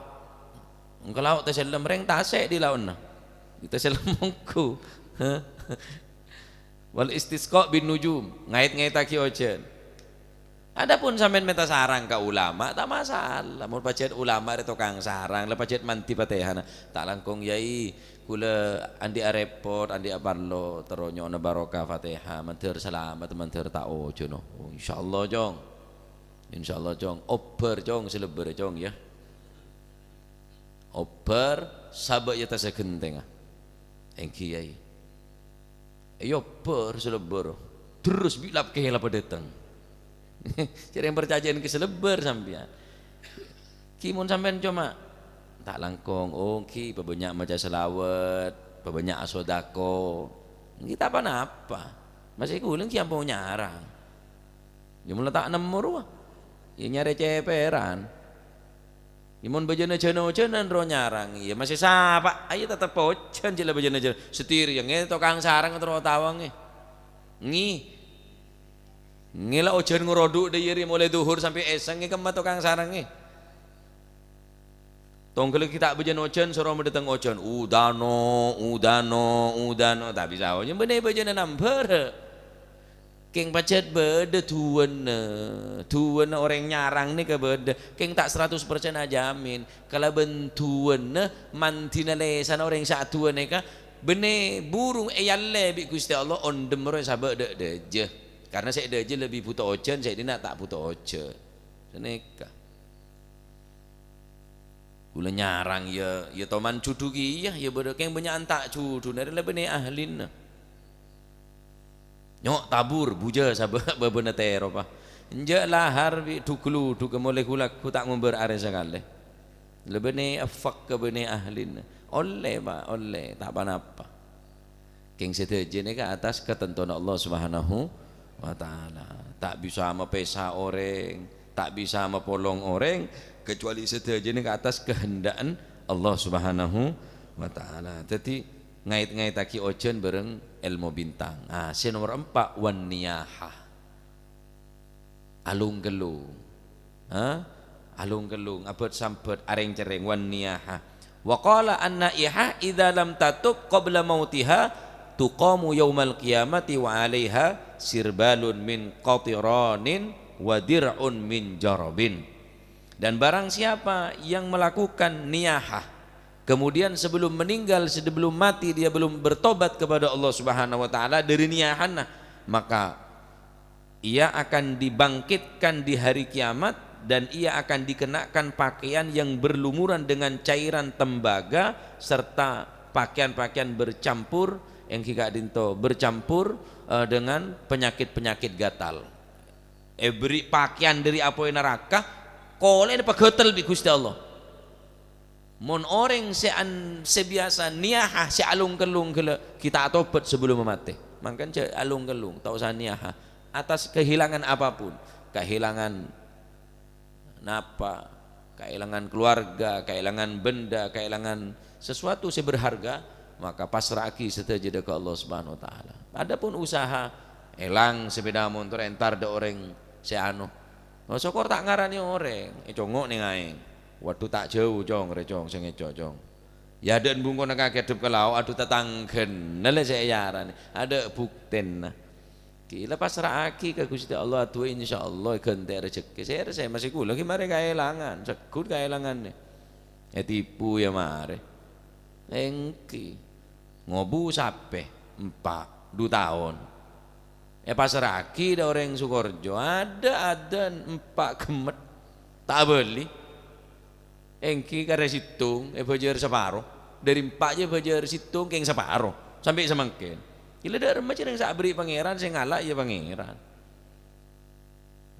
Ka lao' tasellem, rèng tasè' dâri lao'na. Tasellem mongghu. Wal istisqa bin nujum, ngait-ngaitaghi ojhân. Adapun sampèyan mènta sarang ka ulama, ta' masalah. Mon pajhât ulama rè tokang sarang, la pajhât mandhi Fatihana. Ta' langkong, Yai, kaulâ andi' arèpot, andi' aparlo, terro nyo'ona barokah Fatihah, mandhâr salamet, mandhâr ta' ojhân. Oh, insyaallah, Cong. Insyaallah, Cong. Obbhâr, Cong, sè lebbhâr, Cong, yâ. Obbhâr, sabâ' yâ tassa ghentènga. Èngghi, Yai. Èobbhâr sè lebbhâr. Terros bi' lap-kèlap dâteng. Jhâreng parcajâ ka sè lebbhâr sampèyan. Ghi mon sampèyan coma ta' langkong, oh, ghi pabânnya' maca shalawat, pabânnya' asodako. Ghi ta' pa-napa. Masè kaulâ ghi ampon nyarang. Yâ, mon la ta' nemmo rowa. Yâ, nyarè cèpèran. Yâ, mon bâjâna jân-ojhânan rowa nyarang, yâ, masè sapa? Ayo tetep ojhân jhâ' la bâjâna jân. Satèya rèya, ngè, tokang sarang terro tawangè. Ngè. Ngè la ojhân ngorodhu' dâri molaè dhuhur sampè' èssèng, ngè, kemma tokang sarangè. Tongghâllâ ghi ta' bâjâna ojhân, soro madâteng ojhân. Udano, udano, udano. Ta' bisa ojhân. Bânnè bâjâna nambhârâ. Kèng pajhât bâdâ duwânna. Duwânna orèng nyarang nèka bâdâ. Kèng ta' saratos persen ajamin. Kalabân duwânna mandhina lèsanna orèng sè aduwâ nèka. Bânnè burung èyallè bi' Ghustè Allah, ondhem rowa sabâ' dâ'-dâjâ. Karna sè dâjâ lebbi bhuto ojhân, sè dinna' ta' bhuto ojhân. Nèka. Kaulâ nyarang, ya, ya toman judhu kèya, ya bâdâ kèng bânnya'an ta' judhu, nèka la bânnè ahlina. Nyo' tabur, bujâ sabâ-, bâbâna tèro, pa. Enjâ' lahar bi' dhuglu, dhuglu molè gu-lagghu ta' ngombâr arè sakalè. La bânnè affak ka bânnè ahlina. Ollè, pa, ollè, ta' pa-napa. Kèng sadhâjâ nèka attas katantowanna Allah Subhanahu wa Ta'ala. Ta' bisa mapèsa orèng, ta' bisa mapolong orèng, kecuali sadhâjâ nèka attas kahenda'an Allah Subhanahu wa Ta'ala. Dhâddhi, ngait-ngaitaghi ojhân bhâreng èlmo bintang. Ah, sè nomer empa', wan niyaha. Alung-kellung. Ha? Alung-kellung, abât-sambât, arèng-cerrèng, wan niyaha. Wa qala an-naiha idza lam tatub qabla mautiha tuqamu yaumal qiyamati wa 'alaiha sirbalun min qatiranin wa dir'un min jarabin. Dan barang siapa yang melakukan niyaha, kemudian sebelum meninggal, sebelum mati, dia belum bertobat kepada Allah Subhanahu wa Ta'ala dari niyahanna, maka ia akan dibangkitkan di hari kiamat, dan ia akan dikenakan pakaian yang berlumuran dengan cairan tembaga serta pakaian-pakaian bercampur, èngghi ka'dinto bercampur, eh, dengan penyakit-penyakit gatal. Èbherri' pakaian dâri apoy naraka, kolè'na pagâtel bi' Ghustè Allah. Mon orèng sè an-, sè biyasa niyaha, sè alung-kellung ghellâ', ghi' ta' atobât sabellunna matè. Mangkana jhâ' alung-kellung, ta' osa niyaha. Atas kehilangan apapun, kehilangan napa, kaèlangan keluarga, kaèlangan benda, kaèlangan sesuatu sè berharga, maka pasra'aghi sadhâjâna ka Allah Subhanahu wa Ta'ala. Adapun usaha, èlang sepeda motor, èntar dâ' orèng sè anu, oh, sokor ta' ngaranè orèng, ècongo' nèng aèng. Waduh, ta' jhâu, Cong, rè, Cong, sè ngèco', Cong. Ya, adâ'na bungkona kakè dhep ka lao', adhu tatangghâna la sè èyaranè. Adâ' buktèna. Ghi' la pasra'aghi ka Ghustè Allah, adu'a insyaallah èghântè' rejekkè. Sèra sè masè kaulâ ghi' marè kaèlangan, segghut kaèlanganè. Ètipu ya marè. Èngghi. Ngobu sapè? Empa', du taon. Èpasra'aghi dâ' orèng Sukorejo, adâ'-adâ' empa' ghemmet. Ta' abâli. Èngghi karè sèttong èbâjâr saparo. Dâri empa' jâ èbâjâr sèttong kèng saparo. Sampè' samangkèn. Ghi' la dâ' remma jârèng sè aberri' Pangèran, sè ngala' ya Pangèran.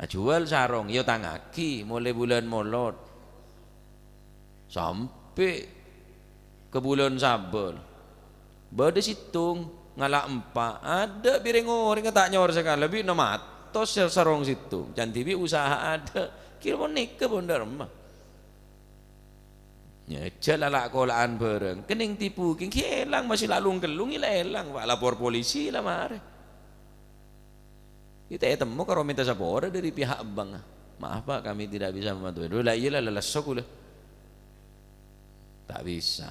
Ajhuwâl sarong, ya tangaghi, molaè bulân Molot. Sampè' ka bulân Sabâl. Bâdâ sèttong, ngala' empa', adâ' bi' rèng-orèngnga ta' nyor sakalè, bi' na matos sè sarong sèttong. Can dhibi' usaha adâ', kèra panèka pon dâ' remma. Ya, jhâ' la-, la-, kola'an bhâreng, kenning tipu, kèng ghi' èlang, masih la lung-kellung, la èlang, Pak, lapor polisi, la marè. Kita ètemmo karo mènta sapora dâri pihak bank. "Maaf, Pak, kami tidak bisa membantu." "Aduh, la iyâ la, la lesso kaulâ." Tak bisa.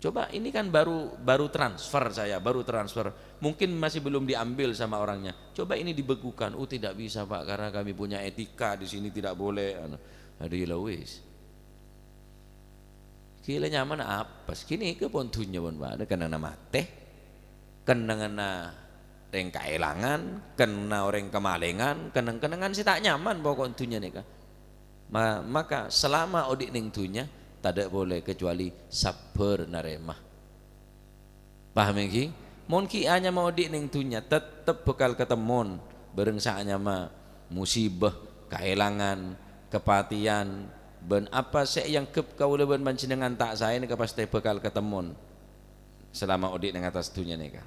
Coba, ini kan baru, baru transfer saya, baru transfer. Mungkin masih belum diambil sama orangnya. Coba ini dibekukan. "Oh, tidak bisa, Pak, karena kami punya etika di sini, tidak boleh." Anu. Aduh, ya la wis. Ghi' la nyamana apes. Ghânèka pon dhunnya pon bâdâ, kennengnganna matè, kennengnganna rèng kaèlangan, kennengnganna orèng kamalèngan, kenneng-kennengngan sè ta' nyaman pokok dhunnya nèka. Ma-, maka selama odi' neng dhunnya, tadâ' polè kecuali sabbhâr narèma. Paham èngghi? Mon ghi' anyama odi' neng dhunnya, tettep bhâkal katemmon bhâreng sè anyama musibah, kaèlangan, kapatèyan, bân apa sè èangghep kaulâ bân panjhennengngan ta' saè nèka pastè bhâkal katemmon salama odi' neng attas dhunnya nèka.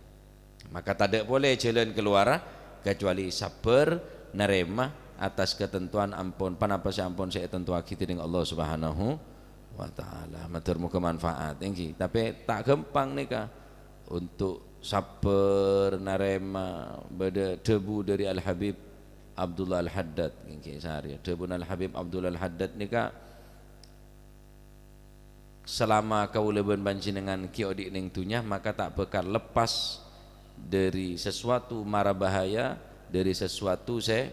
Maka tadâ' polè jhâlân kalowar kecuali sabbhâr narèma attas katantowan ampon, ponapa sè ampon sè ètantowaghi dèning Allah Subhanahu wa Ta'ala. Mator moghâ manfaat, èngghi. Tapè ta' ghâmpang nèka untuk sabbhâr narèma. Bâdâ dhâbu dâri Al-Habib Abdullah Al-Haddad, èngghi, sarè. Dhâbuna Al-Habib Abdullah Al-Haddad nèka, "Salama kaulâ bân panjhennengngan ghi' odi' neng dhunnya, maka ta' bhâkal leppas dâri sasuatu mara bahaya, dâri sasuatu sè,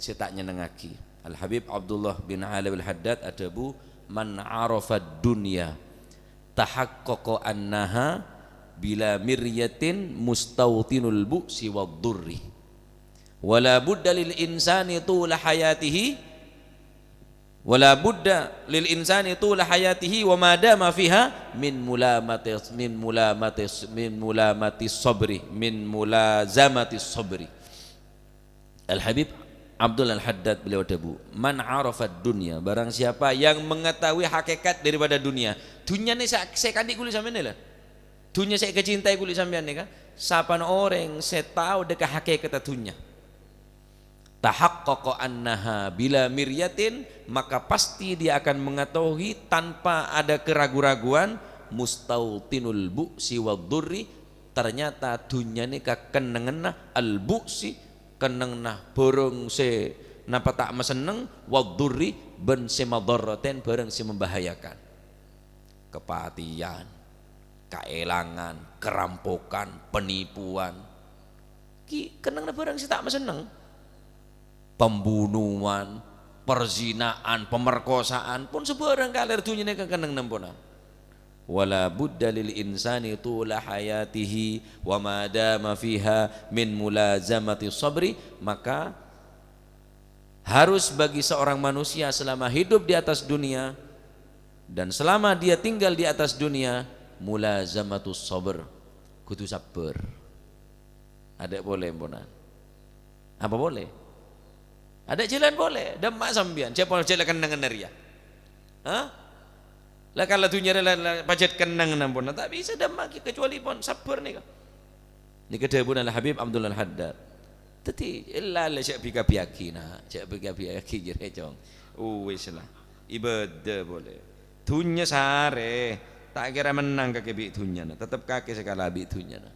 sè ta' nyennengngaghi." Al-Habib Abdullah bin Alwi Al-Haddad adhâbu, "Man 'arafad dunya tahaqqaqa annaha bila miryatin mustautinul bu'si wad durri. Wa la budda lil insani tula hayatihi "Wala budda lil insani tula hayatihi wa ma dama fiha min mulamati, min mulamati, min mulamati sabri, min mulazamati sabri." Al-Habib Abdul Al-Haddad beliau adhâbu, "Man arafad dunya, barang siapa yang mengetahui hakikat daripada dunia." Dunia ni sè, sè kandhi' kulâ sampèyan nèka. Dunia sè èkacintai kulâ sampèyan nèka. Sapana orèng sè tao dhâ' ka hakikatta dunia. "Tahaqqaqa annaha bila miryatin," maka pasti dia akan mengetahui tanpa ada keragu-raguan, "mustautinul bu'si wad durri," ternyata dunia ni kakennengnganna al-bu'si, kennengnganna bhârâng sè napa ta' masenneng, wad durri, bân sè madharraten, bhârâng sè membahayakan. Kapatèyan, kaèlangan, karampokan, penipuan. Ghi' kennengnganna bhârâng sè ta' masenneng. Pembunuhan, perzinaan, pemerkosaan, pon sabhârâng kalèr dunia ni kakennengnganna pona. "Wala budda lil insani tula hayatihi wa ma dama fiha min mulazamati sabri," maka harus bagi seorang manusia selama hidup di atas dunia dan selama dia tinggal di atas dunia, mulazamatus sabr, kudu sabbhâr. Adâ' polè, emponan. Apa polè? Adâ' jhâlân polè. Dâmma sampèyan, jhâ' pol-, jhâ' la kennengnganna rèya. Hah? La kala dunia rè la, la pajhât kennengnganna pon. Ta' bisa dâmma kecuali pon sabbhâr nèka. Nèka dhâbuna Al-Habib Abdul Al-Haddad. Dhâddhi, ella la jhâ' bi-kabbhiyaghi, na'. Jhâ' bi-kabbhiyaghi jârèya, Cong. Uwis la. Ibadah polè. Dunia sarè. Ta' kèra mennang kakè bi' dunia, na'. Tetep kakè sè kala bi' dunia, na'.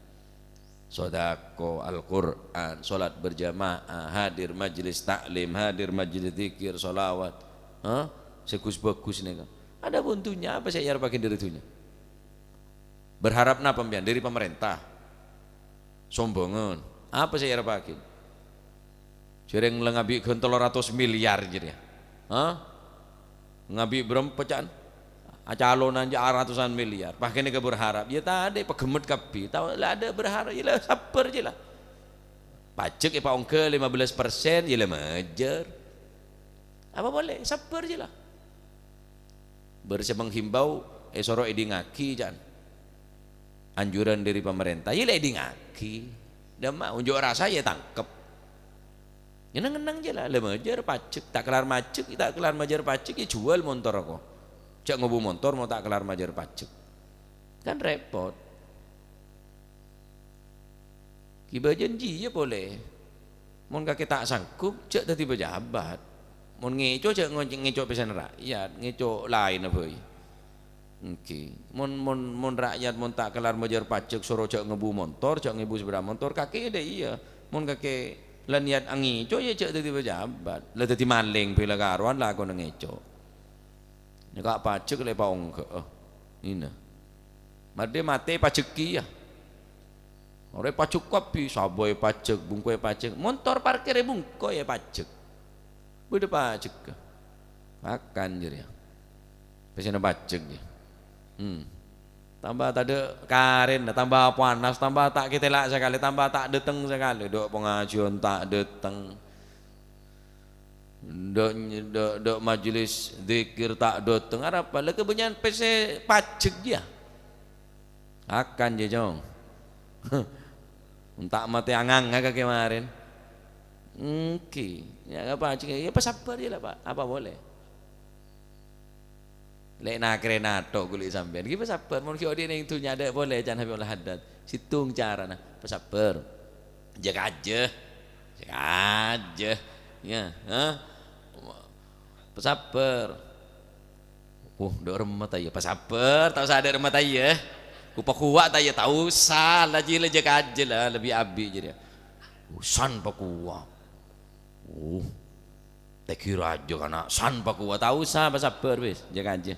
Sodako, Al-Qur'an, sholat berjamaah, hadir majelis taklim, hadir majelis zikir, sholawat. Hah? Sè gus-bagus nèka. Adapun dunia, apa sè èarepaghi dâri dunia? Berharap napa sampèyan? Dâri pamarènta? Sombongan? Apa sè èarepaghi? Jhâreng la ngabi' ghân tello ratos miliar jârèya. Hah? Ngabi' bârâmpa ca'na? Acalonan jâ' aratosan miliar. Pas kènè' ka berharap. Yâ tadâ', paghemmet kabbhi. Tao la adâ' berharap, yâ la sabbhâr jâ la. Pajhek èpaongghâ lima belas persen, yâ la majâr. Apa polè? Sabbhâr jâ la. Bâr sè menghimbau èsoro èdingngaghi, ca'na. Anjuran dâri pamarènta, yâ la èdingngaghi. Dâmma, unjuk rasa yâ tangkep. Yâ neng-enneng jâ la, la majâr pajhek, ta' kellar majhek, ta' kellar majâr pajhek, yâ juwâl montor ko. Jhâ' ngobu montor, mon ta' kellar majâr pajhek. Kan rèpot. Ghibâ jhânjhiyâ polè. Mon kakè ta' sanggup, jhâ' dhâddhi pejabat. Mon ngèco, jhâ' ngo-, ngèco pèssèna ra'yat, ngèco laènna bhâi. Èngghi. Mon, mon, mon ra'yat mon ta' kellar majâr pajhek, soro jhâ' ngobu montor, jhâ' ngobu sepeda montor, kakè dâ' iyâ. Mon kakè la niat angèco, yâ jhâ' dhâddhi pejabat. La dhâddhi malèng bhâi la karowan lakona ngèco. Nyèka' pajhek la èpaongghâ'â. Ina. Mardhâ matè pajhek kèya. Orèng pajhek kabbhi, sabâ èpajhek, bungko èpajhek, montor parkir è bungko èpajhek. Bâdâ pajhekka. Makan jârèya. Pèssèna pajhek jâ. Hmm. Tamba tadâ' karènna, tamba panas, tamba ta' kètèla' sakalè, tamba ta' dâteng sakalè. Dâ' pangajiân ta' dâteng. Dâ', dâ', dâ' majelis dzikir ta' dâteng. Arapa? La kabânnya'an pèssè pajhek jâ. Akan jâ, Cong. Enta' matè anganga ka kèmarèn. Èngghi. Yâ, apa, yâ, pasabbhâr jâ la, Pak. Apa polè? Lè' na-karèna tok kulâ sampèyan. Ghi pasabbhâr. Mon ghi' odi' neng dhunnya adâ' polè, can Habibullah Haddad. Sèttong carana. Pasabbhâr. Jâ kajâ. Jâ kajâ. Yâ, ha? Pasabbhâr. Wuh, dâ' remma ta' iyâ? Pasabbhâr, ta' osa dâ' remma ta' iyâ? Ku pakowa' ta' iyâ? Ta' osa, la jiyâ la jâ kajâ la, lebbi abi' jârèya. San pakowa'. Wuh, tèghi rajâ kana', san pakowa', ta' osa, pasabbhâr wis, jâ kajâ.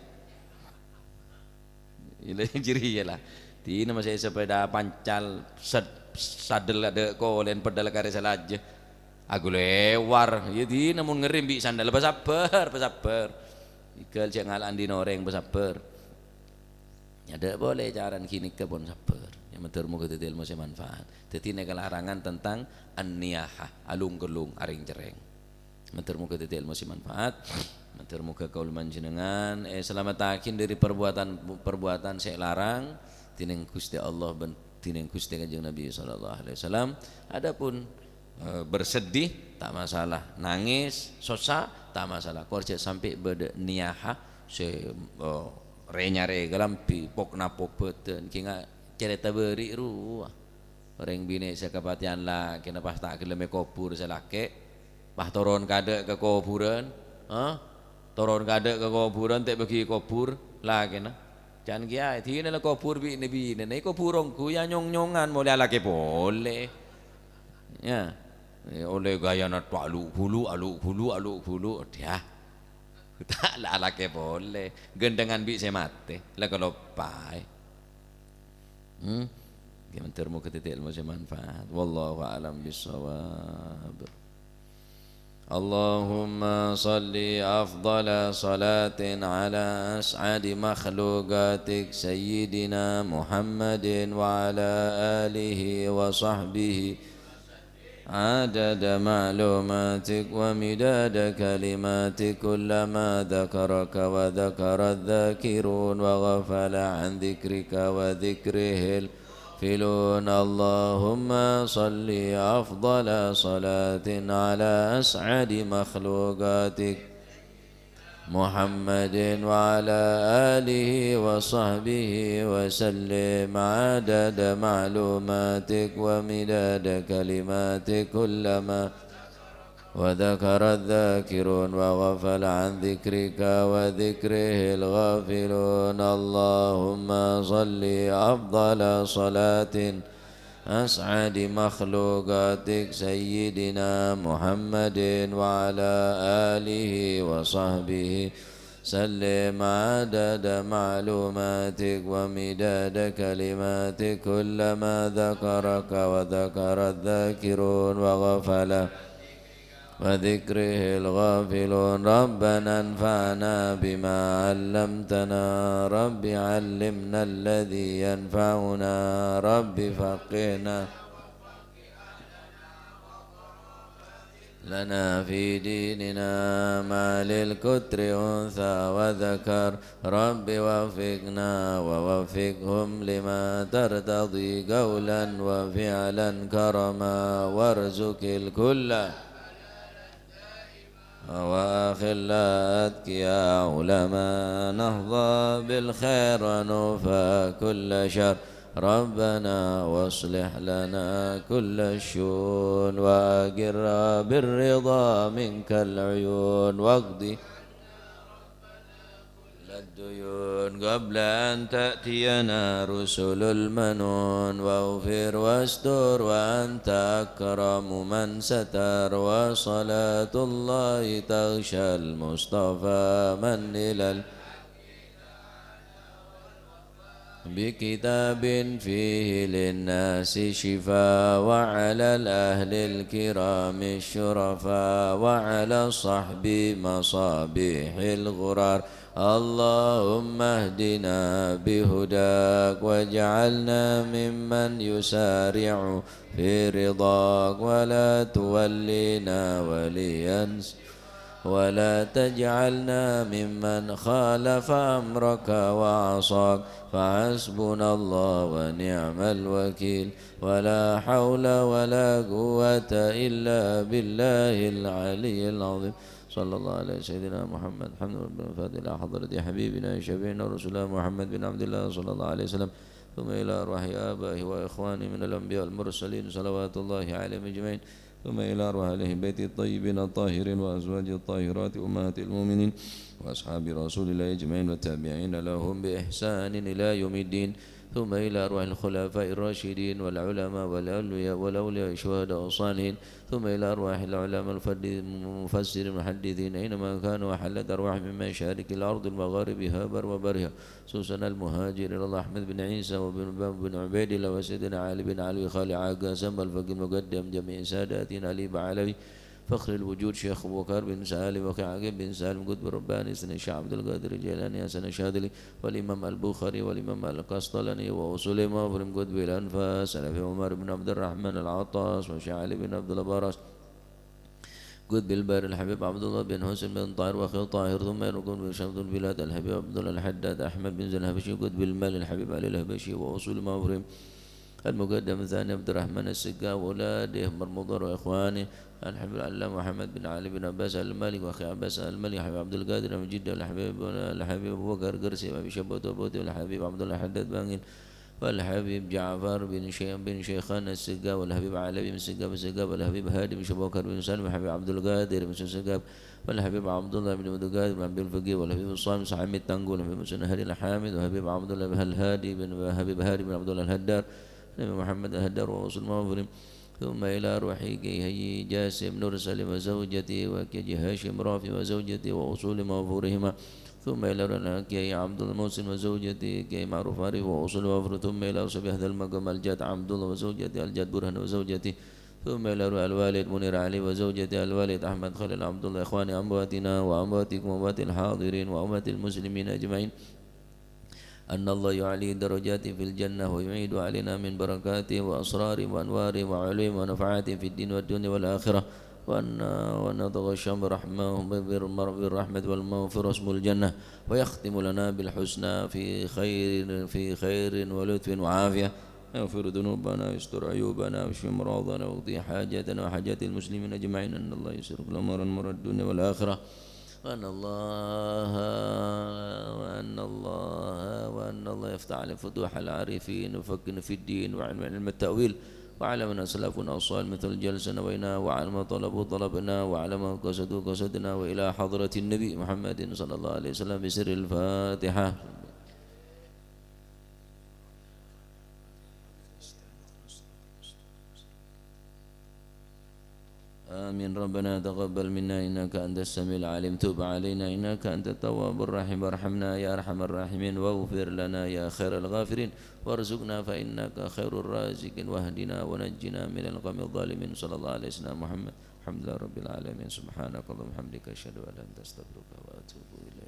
Ila jârèya la. Dina masè sepeda pancal, sed-, sadel adâ' kolèn, pedal karè salajâ. Aghulèwar, yâ dina mon ngerrè bi' sandal, pasabbhâr, pasabbhâr. Igal jâ' ngala' andi' orèng, pasabbhâr. Adâ' polè carana ghânèka pon sabbhâr. Yâ, mandhâr moghâ dhâddhi èlmo sè manfaat. Dhâddhi nèka larangan tentang an-niyaha, alung-kellung, arèng-cerrèng. Mator moghâ dhâddhi èlmo sè manfaat. Mator moghâ kaulâ panjhennengngan èsalamettaghi dhâri parbuwâtan-parbuwâtan sè larang dhinèng Ghustè Allah bân dhinèng Ghustè Kanjeng Nabi sallallahu alaihi wasallam. Adapun, eh, bersedih, ta' masalah. Nangès, sossa, ta' masalah. Kor jhâ' sampè' bâdâ niyaha sè, eh, rè-nyarè kalambhi, pok-napok bhâdhân, kènga' carèta bâri' rowa. Orèng binè' sè kapatèyan lakèna pas ta' ghellem èkobhur sè lakè', pas toron kadâ' ka kobhurân, ha? Toron kadâ' ka kobhurân, ta' bâgi kobhur lakèna. Can kèya, dinah la kobhur bi' nè-binèna, èkobhur ongghu ya nyong-nyongan molè alakè polè. Ya. Ollè ghâjâna ta' alu'-bulu', alu'-bulu', alu'-bulu', dhiyâ. Ta' la alakè polè. Ghântèngan bi' sè matè, la kaloppaè. Hmm? Ghi' mator moghâ dhâddhi èlmo sè manfaat. Wallahu a'lam bissawab. اللهم صل أفضل صلاة على أسعد مخلوقاتك سيدنا محمد وعلى آله وصحبه عدد معلوماتك ومداد كلماتك، كلما ذكرك وذكر الذاكرون وغفل عن ذكرك وذكره الغافلون. اللهم صل أفضل صلاة على أسعد مخلوقاتك محمد وعلى آله وصحبه وسلم عدد معلوماتك ومداد كلماتك، كلما وذكر الذاكرون وغفل عن ذكرك وذكره الغافلون. اللهم صل أفضل صلاة أسعد مخلوقاتك سيدنا محمد وعلى آله وصحبه سلم عدد معلوماتك ومداد كلماتك، كلما ذكرك وذكر الذاكرون وغفل وذكره الغافلون. ربنا انفعنا بما علمتنا، رب علمنا الذي ينفعنا، رب فقهنا لنا في ديننا، ما للكتر أنثى وذكر، رب وفقنا ووفقهم لما ترتضي قولا وفعلا كرما، وارزق الكل وأخلاء أتقياء علماء نهضى بالخير ونوفى كل شر. ربنا واصلح لنا كل الشؤون وأقر بالرضا منك العيون واقض الديون قبل أن تأتينا رسل المنون، واغفر واستر وأنت أكرم من ستر، وصلاة الله تغشى المصطفى من إلى ال- بكتاب فيه للناس شفاء، وعلى الأهل الكرام الشرفاء، وعلى الصحب مصابيح الغرار. اللهم اهدنا بهداك، واجعلنا ممن يسارع في رضاك، ولا تولينا وليا سواك، ولا تجعلنا ممن خالف أمرك وعصاك، فحسبنا الله ونعم الوكيل، ولا حول ولا قوة إلا بالله العلي العظيم. صلى الله على سيدنا محمد. الحمد لله رب العالمين. الفاتحة إلى حضرة حبيبنا وشفيعنا ورسولنا محمد بن عبد الله صلى الله عليه وسلم. ثم إلى أرواح آبائه وإخوانه من الأنبياء والمرسلين صلوات الله عليهم أجمعين. ثم إلى أرواح أهل بيته الطيبين الطاهرين وأزواجه الطاهرات أمهات المؤمنين وأصحاب رسول الله أجمعين والتابعين لهم بإحسان إلى يوم الدين. ثم إلى أرواح الخلفاء الراشدين والعلماء والأولياء، والأولياء الشهداء والصالحين. ثم إلى أرواح العلماء الفد-، المفسرين المحدثين أينما كانوا، وحلت أرواحهم من مشارق الأرض ومغاربها بر وبرها، خصوصا المهاجر إلى الله أحمد بن عيسى وابن، بن عبيد الله وسيدنا علي بن علوي خالع قاسم الفقيه المقدم جميع ساداتنا علي بعلوي فخر الوجود شيخ أبو بكر بن سالم وخالع بن سالم قطب رباني سيدنا الشيخ عبد القادر الجيلاني حسن الشاذلي والإمام البخاري والإمام القسطلاني وأصولهم وفروعهم قطب الأنفاس الحبيب عمر بن عبد الرحمن العطاس والشيخ علي بن عبد الله براس قطب البحر الحبيب عبد الله بن حسين بن طاهر وأخيه طاهر، ثم إلى ركن بن شمس البلاد الحبيب عبد الله الحداد أحمد بن زين الحبشي، قطب المال الحبيب علي الحبشي، وأصول مغفورهم المقدم الثاني عبد الرحمن السقا وأولاده مرمضان وإخوانه الحبيب العلامة محمد بن علي بن عباس المالك وأخي عباس المالك الحبيب عبد القادر من جدة الحبيب، الحبيب أبو بكر قرسي وأبي شبوت وأبوته الحبيب عبد الله الحداد بانجل والحبيب جعفر بن شي-، بن شيخان السقا، والحبيب علوي بن سقا بن سقا، والحبيب هادي بن شبوكر بن سالم، والحبيب عبد القادر بن سقا، والحبيب عبد الله بن عبد القادر بن عبد الفقيه، والحبيب الصامت بن سعيد التنقل، والحبيب حسين هادي الحامد، والحبيب عبد الله الهادي بن، والحبيب هادي بن عبد الله الهدار، الحبيب محمد الهدار وأصول مغفورهم، ثم إلى روح كي هي جاسم نور سليم وزوجته، وكي هاشم رافي وزوجته وأصول مغفورهما، ثم إلى روح كي عبد المحسن وزوجته كي معروف عارف وأصول مغفور، ثم إلى روح صاحب هذا المقام الجاد عبد الله وزوجته الجاد برهان وزوجته، ثم إلى روح الوالد منير علي وزوجته الوالد أحمد خليل عبد الله، إخواني أمواتنا وأمواتكم وأموات الحاضرين وأموات المسلمين أجمعين. أن الله يعلي درجاته في الجنة ويعيد علينا من بركاته وأسراره وأنواره وعلومه ونفعاته في الدين والدنيا والآخرة، وأن، وأن يتغشاهم برحمة، بالرحمة والمغفرة واسمه الجنة، ويختم لنا بالحسنى في خير، في خير ولطف وعافية، يغفر ذنوبنا ويستر عيوبنا ويشفي أمراضنا ويقضي حاجاتنا وحاجات المسلمين أجمعين. أن الله يسر كل أمر، أمر الدنيا والآخرة. وأن الله، وأن الله، وأن الله يفتح علينا فتوح العارفين ويفقهنا في الدين وعلم، علم التأويل، وعلى من أسلفنا الصالح مثل الجلسة نوينا، وعلى ما طلبوا طلبنا، وعلى ما قصدوا قصدنا، وإلى حضرة النبي محمد صلى الله عليه وسلم بسر الفاتحة. آمين. ربنا تقبل منا إنك أنت السميع العليم، تب علينا إنك أنت التواب الرحيم، وارحمنا يا أرحم الراحمين، واغفر لنا يا خير الغافرين، وارزقنا فإنك خير الرازقين، واهدنا ونجنا من القوم الظالمين. صلى الله على سيدنا محمد. الحمد لله رب العالمين. سبحانك اللهم وبحمدك، أشهد أن لا إله إلا أنت، أستغفرك وأتوب إليك.